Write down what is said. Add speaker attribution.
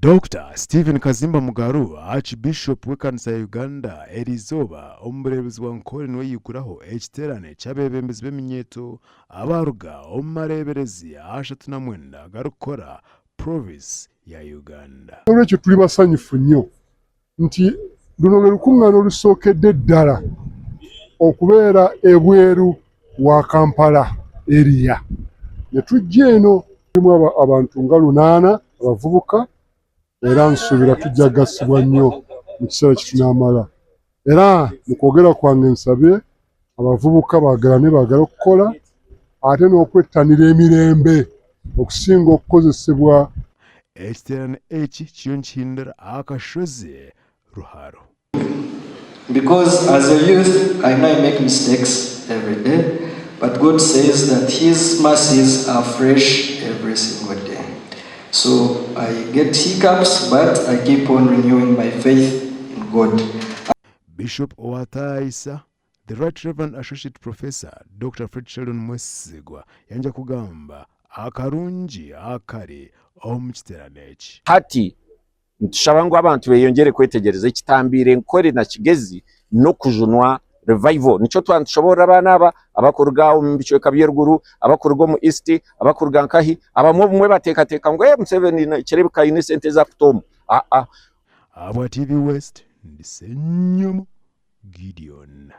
Speaker 1: Dokita Stephen Kazimba Mugaru, Archbishop w'ekanisa ya Uganda eriizooba omu bureebezi bwa Nkore niwe yaiguraho ekiteerane ky'abeebembezi b'eminyeeto abaaruga omu mareeberezi 39 agarikukora Province ya Uganda.
Speaker 2: N'olwekyo tuli basanyufu nnyo nti luno lwe lukuŋŋaana olusookedde ddala okubeera ebweru wa Kampala eriya ne tujja eno mulimu abantu nga lunaana abavubuka era nsuubira tujja kugasibwa nnyo mu kiseera kye tunaamala era mu kwogera kwange nsabye abavubuka baagalane baagale okukola ate n'okwettanira emirembe okusinga okukozesebwa.
Speaker 1: Ekiteerane eki kiriyo nikihindura aha kashozi Ruharo.
Speaker 3: Because as a youth I know I make mistakes every day but God says that his mercies are fresh every single day so I get hiccups but I keep on renewing my faith in God.
Speaker 1: Bishop Owataayisa, The Right Reverend Associate Professor Dokita Fred Sheldon Mwesigwa yangya kugamba akarungi akari omu kiteerane eki.
Speaker 4: Hati nitushaba ngu abantu beyongyere kwetegyereza ekitambiire Nkore na Kigezi n'okujunwa revival. Nikyo twaba nitushoboorora abaana aba abakuruga omu bicweka by'eruguru, abakuruga omu East, abakuruga nkahi, abamwe obumwe bateekateeka ngu Museveni nikireebeka aine esente ezi arikuta omu. Aa.
Speaker 1: Ahabwa TV West, ndi Ssenyomo Gideon.